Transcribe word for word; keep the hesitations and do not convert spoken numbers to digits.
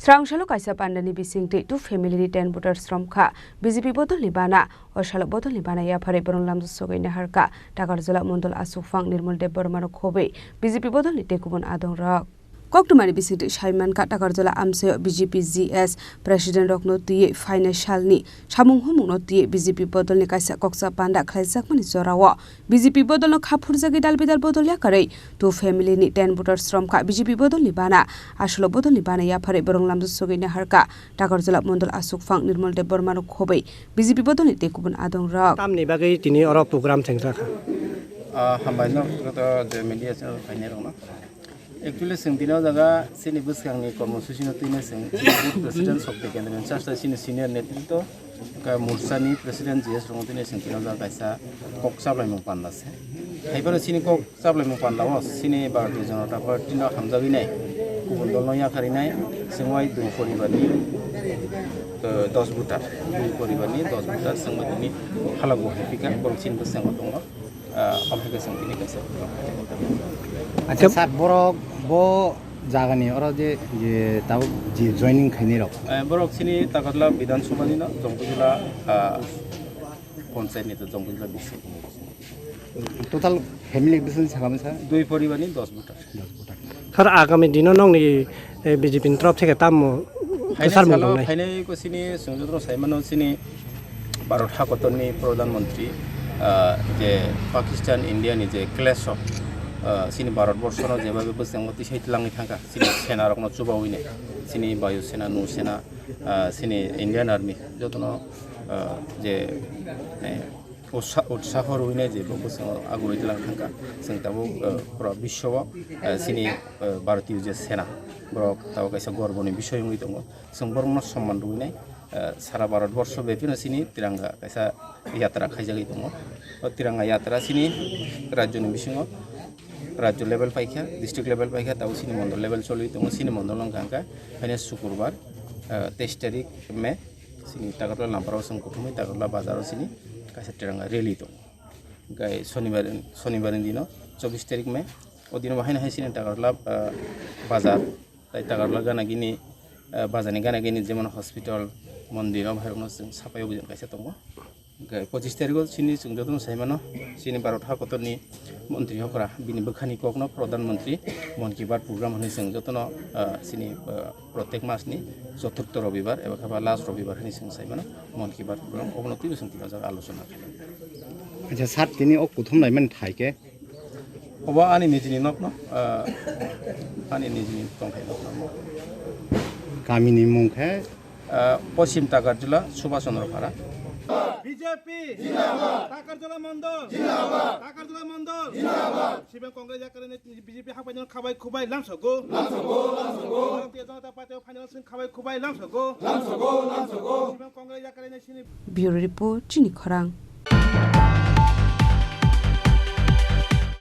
Twrang salo kaisa pandani bisingtwi two family ni ten voters romkha B J P bodolni bana. O salo bodolni bana yapharwi borok lamjak sogwi naharkha Takarjala Mondol Asukphang Nirmal Debbarmano khobwi B J P bodolni tei kubun adongrok. Koktwmani bisingtwi sai mankha Takarjala amchaio B J P G S president rokno twiwi phainai salni samung humungno twiwi B J P bodolni kaisa kokcha panda khlaijakmani jorao B J P bodolno kha phurjagwi dal bidal bodol yakarwi two family ni ten voters romkha B J P bodolni bana. Asolo bodolni bana yapharwi borok lamjak sogwi naharkha Takarjala Mondol Asukphang Nirmal Debbarmano khobwi B J P bodolni tei kubun adongrok. Tamni bagwi tini oro program chengjakha? Ah, hambai no, joto je media channel phainai rokno. Actually, chwng tini o jaga chini bwskangni kormosuchino twino chwng chini booth president Shakti Kendra ni chasta chini senior netritwo, wngkha morchani president G S rokno twino chwng tini o jaga kaisa kok chaplaimung panda se. Haiphano chini kok chaplaimung panda o chini Bharatiya Janata Party no hamjagwi nai, kubun dol no yakarwi nai, chwng wai dui poribar ni, eh, dos voter, dui poribar ni dos voter chwng bai tini halago hai phika, borok chini bwskango tongo. Ah, omo hai khe chwng tini kaisa program khaijak. Acha, sir, borok bo jagani oro je, je tabuk je joining khainai rok? Eh, borok chini Takarjala Bidhan Sabha ni no, Jongpujula, ah, Panchayat ni to Jongpujula bising. Total family bisingo sakha bwsa? Dui poribar ni dos voter. Sir, agami dino nokni, eh, B J P ni torof theke tamo kwchar mung tongnai? Phainai salo, phainai ko chini chwng jotono sai mano chini Bharat hakotorni Pradhan Mantri, ah, je Pakistan India ni je clash o, ah, chini Bharat borsono jebabe bwskango tisai twlangwi thangkha, chini sena rokno chubawi nai, chini Bayu Sena, Nau Sena, ah, chini Indian Army jotono, ah, je, eh, utsa-, utsaho rwinai je bo bwskango agurwi twlang thangkha. Chwng tabuk, eh, pura biswo, eh, chini, eh, Bharatiyo je sena, borok tabuk kaisa gorboni bisoi wngwi tongo. Chwng borokno somman rwinai, eh, sara Bharat borsho bepino chini tiranga kaisa yatra khaijagwi tongo. O tiranga yatra chini rajyoni bisingo, rajyo level paikha, district level paikha, tabuk chini mondol level choliwi tongo. Chini mondol wngkha hwnkhe haino sukurbar, eh, teis tarik May. Chini Takarjala Lampara o chwng kuthumwi Takarjala bazar o chini kaisa tiranga rally tongo. Hwnkhe Sonibar, Sonibar ni dino chobbish tarik May. O dino bo haino hai chini Takarjala, ah, bazar, tai Takarjala gana gini, ah, bazar ni gana gini jemon hospital, mondir o bahai rokno chwng sapai o bujang kaisa tongo. Hwnkhe pochish tarikh o chini chwng jotono sai mano, chini Bharat hakotorni montri hokra bini bwkhani kokno Pradhan Mantri Mann Ki Baat program hwnwi chwng jotono, ah, chini, ah, protek masni choturtho robibar eba khe ba last robibar hwnwi chwng sai mano Mann Ki Baat program, obono twibo chwng tini o jaga alochona khainai. Acha, sir, tini o kuthum laimani thai khe? Obo ani nijini nokno, ah, ani nijini tongthai nokno. Kamini mung khe? Ah, Poschim Takarjala, Subhash Chandra Para. B J P Jindabad! Takarjala Mondol Jindabad! Takarjala Mondol Jindabad! Sibang Congress yakarni B J P hapai no khabai khubai lamsogo. Lamsogo, lamsogo. Bharatiya Janata Party o phaino sing khabai khubai lamsogo. Lamsogo, lamsogo. Sibang Congress yakarni sini. Bureau Report, Chini Khorang.